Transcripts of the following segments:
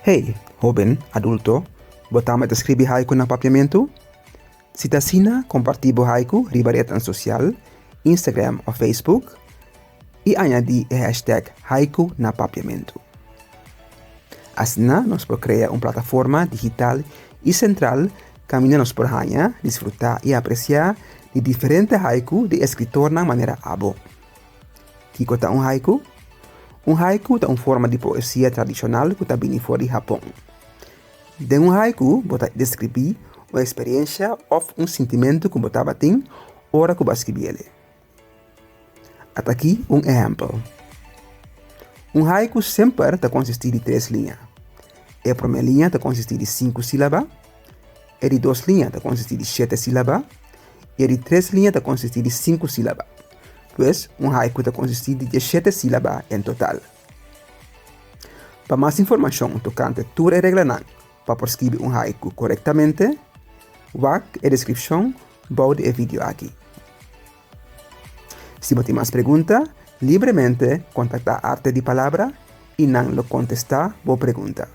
Hey, hóben, adulto, bo tambe ta skribi haiku na papiamentu? Si ta asina, kompartí bo haiku riba retnan sosial, Instagram òf Facebook, i añadí e hashtag haikunapapiamentu. Asina nos por krea un plataforma digital i sentral kaminda nos por haña, disfrutá i apresiá di diferente haiku di eskritornan manera abo. Kiko ta un haiku? Un haiku ta un forma di poesia tradishonal ku ta bini for di Hapon. Den un haiku bo ta deskribí un eksperiensha òf un sintimentu ku bo tabatin ora ku bo a skibi el'e. At'akí un ehèmpel. Un haiku semper ta konsistí di tres liña. E promé liña ta konsistí di sinku sílaba, e di dos liña ta konsistí di shete sílaba i e di tres liña ta konsistí di sinku sílaba. Pues, un haiku ta konsistí di dieshete sílaba en total. Pa mas informashon tokante tur e reglanan pa por skibi un haiku korektamente, wak e deskripshon bou di e video aki. Si bo tin mas pregunta, libremente kontaktá Arte di Palabra i nan lo kontestá bo pregunta.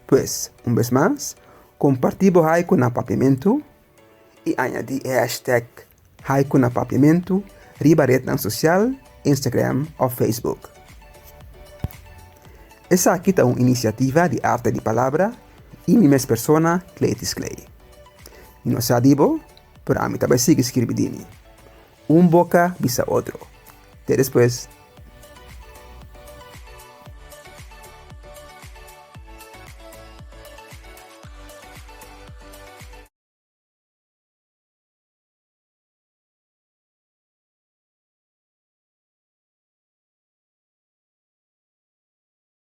Pues, un bes mas, kompartí bo haiku na Papiamentu i añadí e hashtag haikunapapiamentu riba retnan sosial, Instagram òf Facebook. Esaki ta un inisiativa di Arte di Palabra i mi mes persona, Cletis Clay. Mi no sa di bo, pero ami ta bai sigui skirbi di mi. Un boka bisa otro. Te despues.